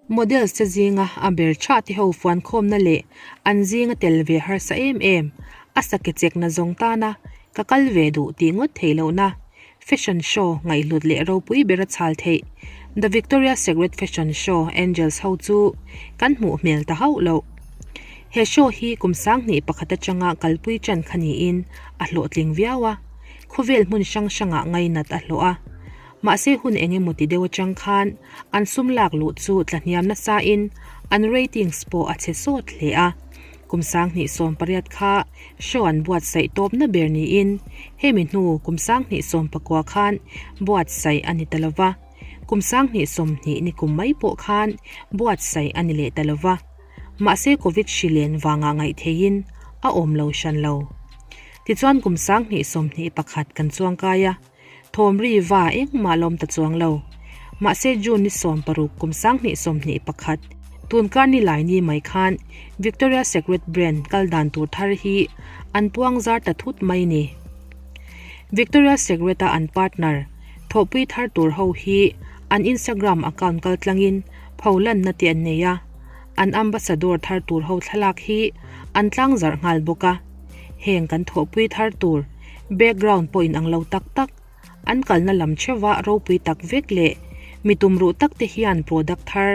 Models te zinga a ber tha te ho fuankhawmna leh an zinga tel ve harsa em em, a sake chekna zawng tana ka kal ve duh tih ngawt theih lohna fashion show ngaihhlut leh ropui ber a chhal theih The Victoria Secret Fashion Show Angels ho chu kan hmuh hmel ta hauh loh. He show hi kum sanghnih pakhat atanga kalpui tan kha niin a hlawhtling viau a, khawvel hmun hrang hrangah ngainat a hlawh a. Mahse hun eng emaw ti deuh atang khan an sum lak luh chu tlahniam nasain an ratings pawh a chhe sawt hle a. Kum 2018 kha show an buatsaih tawpna ber niin hemi hnu kum 2019 khan buatsaih a ni ta lo va, kum 2020 ni kum mai pawh khan buatsaih a ni leh ta lo va. Mahse Covid hri len vangah ngaih theihin a awm lo hran lo. Tichuan kum 2021 kan chuangkai a. Thawm ri va engmah lawm ta chuang lo. Mahse June ni 60 kum 2021, tunkar ni lai ni mai khan Victoria Secret brand kal dan tur thar hi an puang zar ta thut mai ni. Victoria Secret a an partner thawhpui thar tur ho hi an Instagram account kal tlangin pholanna te an nei a, an ambassador thar tur ho thlalak hi an tlang zarh nghal bawk a. Heng kan thawhpui thar tur background pawh inang lo tak tak, an kalna lam theuha ropui tak vek leh mi tumruh tak te hian product thar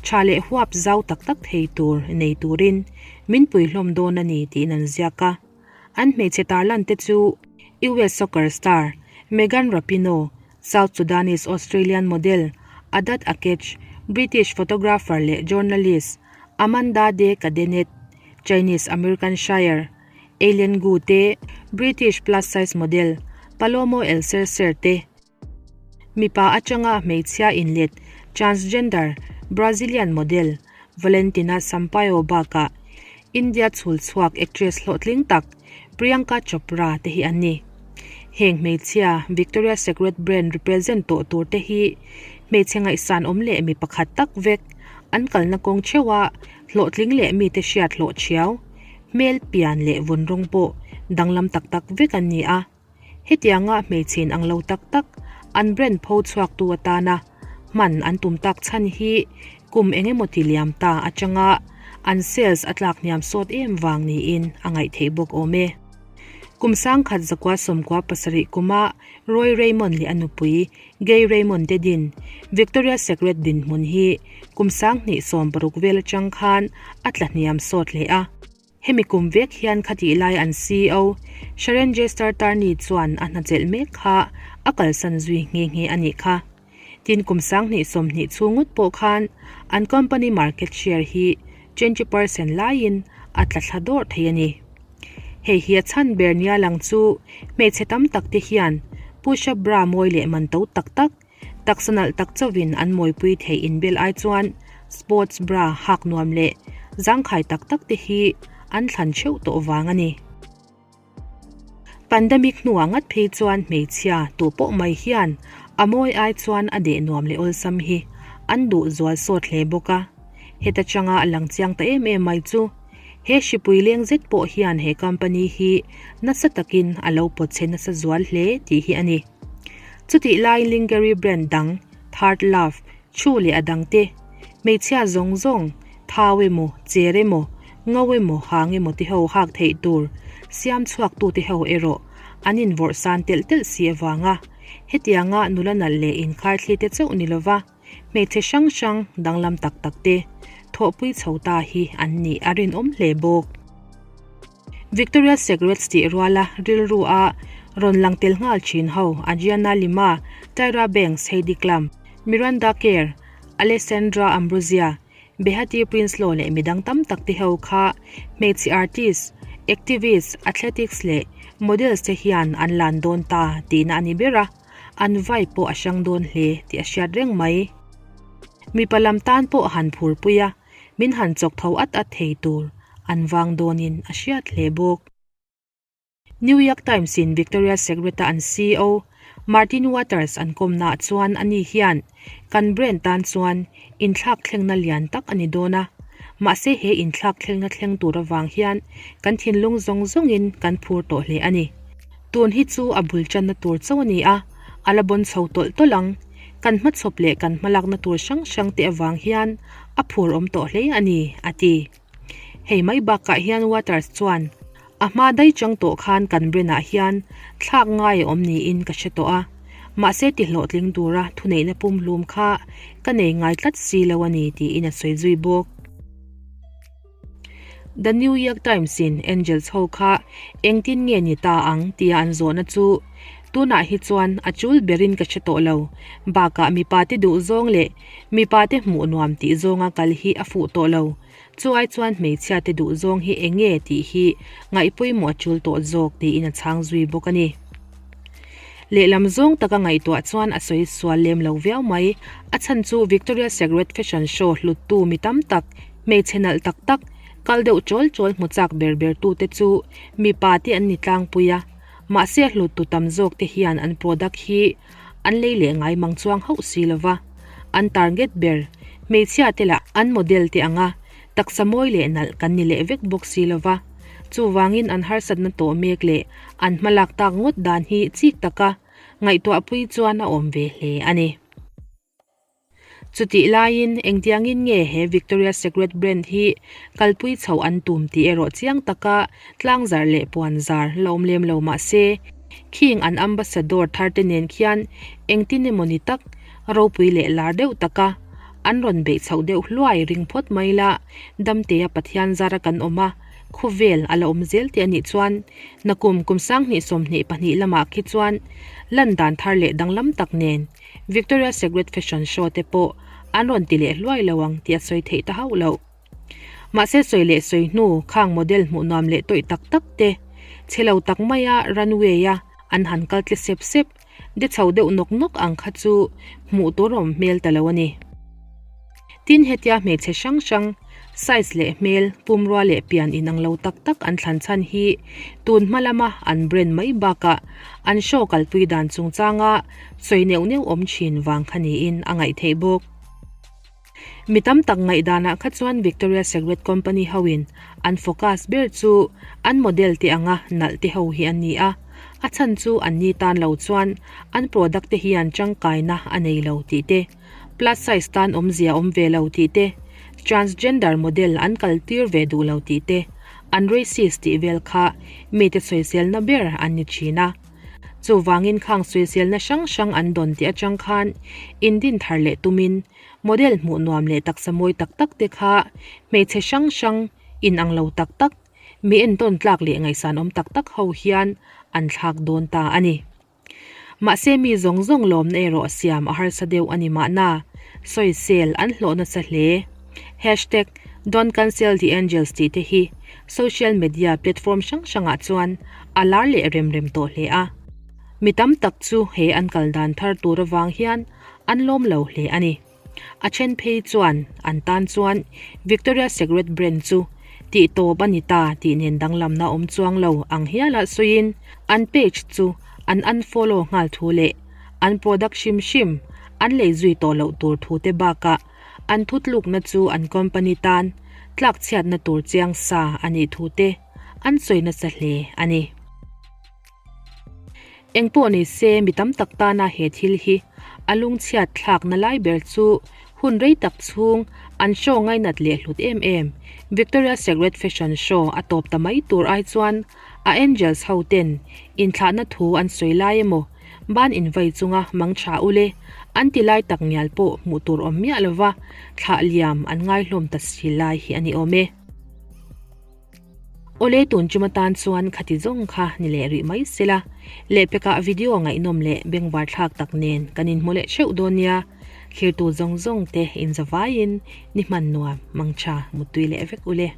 tha leh huap zau tak tak thei tur nei turin min pui hlawm dawn a ni tiin an ziak a. An hmeichhe tarlan te chu US soccer star Megan Rapinoe, South Sudanese Australian model Adut Akech, British photographer leh journalist Amanda de Cadenet, Chinese American Shire, Eileen Gu te, British plus size model Palomo Elserser te, mipa atanga hmeichhia inlet transgender Brazilian model Valentina Sampaio bakah India chhul chhuak actress hlawhtling tak Priyanka Chopra te hi an ni. Heng hmeichhia Victoria's Secret brand represent tawh tur te hi hmeichhe ngaihsan awm leh mi pakhat tak vek an kalna kawng theuha hlawhtling leh mite hriat hlawh thiau, hmel pian leh vun rawng pawh danglam tak tak vek an ni a. Hetianga hmeichhe in ang lo tak tak an brand pho chhuaktu atana hman an tum tak chhan hi kum eng emaw ti liam ta atanga an sales a tlak hniam sawt em vang niin a ngaih theih bawk awm e. Kum 1997 kuma Roy Raymond leh a nupui Gay Raymond te din Victoria Secret dinhmun hi kum 2016 vel atang khan a tla hniam sawt hle a. Hemi kum vek hian khatih lai an CEO Sharon Jester Tarney chuan a hnachelh mek kha a kalsan zui nghe nghe a nih kha. Tin kum 2020 chhung ngawt pawh khan an company market share hi 20% laiin a tla thla dawrh thei a ni. Hei hi a chhan ber nia lang chu hmeichhe tam tak te hian push-up bra mawi leh man to tak tak, taksa nalh tak chauhin an mawipui theih inbel ai chuan sports bra hak nuam leh zangkhai tak tak te hi an thlan theuh tawh vang a ni. Pandemic hnuah ngat phei chuan hmeichhia tu pawh mai hian a mawi ai chuan a deh nuam leh awlsam hi an duh zual sawt hle bawk a. Heta changa a lang chiang ta em em mai chu he hripui leng zet pawh hian he company hi nasa takin a lo pawt chhe nasa zual hle tih hi a ni. Chutih laiin lingerie brand dang Third Love, Chu leh a dangte, hmeichhia zawng zawng, thau emaw, cher emaw, ngo emaw, hang emaw te ho hak theih tur siam chhuaktute ho erawh an invawrh san telh telh si avanga hetianga nula nalh leh inkharthli te chauh ni lova hmeichhe hrang hrang danglam tak tak te thawhpui chho ta hi an nih a rinawm hle bawk. Victoria's Secrets tih ruala rilru a rawn lang tel nghal thin ho Adriana Lima, Tyra Banks, Heidi Klum, Miranda Kerr, Alessandra Ambrosio, Behati Prinsloo leh midang tam tak te ho kha hmeichhe artist, activist, athletics leh models te hian an lan dawn ta tihna a ni ber a, an vibe pawh a hrang dawn hle tih a hriat reng mai. Mipa lam tan pawh han phurpui a, min han chawk tho at at thei tur an vang dawnin a hriat hle bawk. New York Times in Victoria's Secret a an CEO Martin Waters an kawmnaah chuan ani hian kan brand tan chuan inthlak thlengna lian tak a ni dawn a, mahse he inthlak thlengna thleng tur avang hian kan thinlung zawng zawngin kan phur tawh hle a ni. Tun hi chu a bul tanna tur chauh a ni a, a la bawn chho tawlh tawlh ang. Kan hmachhawp leh kan hmalakna tur hrang hrang te avang hian a phur awm tawh hle a ni, a ti. Hei mai bakah hian Waters chuan, A hma daih chang tawh khan kan brand-ah hian thlak ngai a awm niin ka hre tawh a, mahse ti hlawhtling tura thuneihna pumhlum kha ka nei ngai tlat si lo a ni, tiin a sawi zui bawk. The New York Times-in Angels ho kha engtin nge ni ta ang tia an zawhna chu tunah hi chuan a chul berin ka hre tawh lo, bakah mipate duhzawng leh mipate hmuh nuam tih zawnga kal hi a fuh tawh lo, chu ai chuan hmeichhiate duhzawng hi eng nge tih hi ngaihpawimawh a chul tawh zawk tiin a chhang zui bawk a ni. Lehlam zawng taka ngaihtuah chuan a sawi sual lem lo viau mai. A chhan chu Victoria Secret Fashion Show hluttu mi tam tak, hmeichhe nalh tak tak, kal deuh chawl chawl hmu chak ber ber tute chu mipa te an ni tlangpui a. Mahse a hluttu tam zawk te hian an product hi an lei leh ngai mang chuang hauh si lo va. An target ber hmeichhia te lah an model te anga taksa mawi leh nalh kan ni leh vek bawk si lo va. Chuvangin an harsatna tawh mek leh an hmalak tak ngawt dan hi chik taka ngaihtuahpui chuan a awm ve hle a ni. Chutih laiin engtiangin nge he Victoria's Secret brand hi kalpui chhoh an tum tih erawh chiang taka tlangzar leh puanzar la awm lem lo mah se, khing an ambassador tharte nen khian engtin emaw ni tak ropui leh lar deuh taka an rawn beih chhoh deuh hluai ring phawt mai la, damtea Pathian zara kan awm a, khawvel a la awm zel tih a nih chuan nakum kum 2022 lamah khi chuan lan dan thar leh danglam tak nen Victoria Secret Fashion Show te pawh an rawn ti leh hluai lo ang tih a sawi theih ta hauh loh. Mahse sawi leh sawi hnu khang model hmuh nuam leh tawih tak tak te chhe lo tak maia runway a an han kal tle sep sep de chho deuh nawk nawk ang kha chu hmuh tur a awm hmel ta lo a ni. Tin hetia hmeichhe hrang hrang size leh hmel, pumrua leh pian inang lo tak tak an thlan chhan hi tun hma lama an brand mai bakah an show kalpui dan chungchanga sawi neuh neuh awm thin vang kha niin a ngaih theih bawk. Mi tam tak ngaihdanah kha chuan Victoria Secret Company hoin an focus ber chu an model te anga nalh te ho hi an ni a, a chhan chu an ni tan lo chuan an product te hian tangkaina a nei lo tih te, plus size tan awmzia awm ve lo tih te, transgender model an kal tir ve duh lo tih te, an racist tih vel kha mite sawiselna ber an ni thin a. Chuvangin khang sawiselna hrang hrang an dawn tih atang khan indin thar leh tumin Model hmuh nuam leh taksa mawi tak tak te kha hmeichhe hrang hrang in ang lo tak tak, mi entawn tlak leh ngaihsan awm tak tak ho hian an thlak dawn ta a ni. Mahse mi zawng zawng lawmna erawh siam a harsa deuh a ni mahna, sawisel an hlawh nasa hle. Hashtag Don't Cancel The Angels tih te hi social media platform hrang hrangah chuan a lar leh rem rem tawh hle a. Mi tam tak chu he an kal dan thar tur avang hian An lawm lo hle a ni. A then phei chuan an tan chuan Victoria Secret brand chu tih tawp a ni ta tih nen danglamna awm chuang lo ang hialah sawiin an page chu an unfollow nghal thu leh an product hrim hrim an lei zui tawh loh tur thu te bakah an thutlukna chu an company tan tlakchhiatna tur chiang sa a nih thu te an sawi nasa hle a ni. Engpawh ni se, mi tam tak tana he thil hi a lungchhiat thlakna lai ber chu hun rei tak chhung an show ngainat leh hlut em em Victoria's Secret Fashion Show a tawp ta mai tur ai chuan a Angels ho ten inthlahna thu an sawi lai emaw ban invai chunga mang tha ule an ti lai tak ngial pawh hmuh tur awm miah lova thlah liam an ngaihlawm ta si lai hi a ni awm e. Awle tun chuma tan chuan khati zawng kha ni leh rih mai sela, lehpekah video ngaihnawm leh bengvar thlak tak nen kan inhmu leh theuh dawn nia, thlirtu zawng zawng te inzavaiin ni hman nuam mangtha muttui leh vek ule.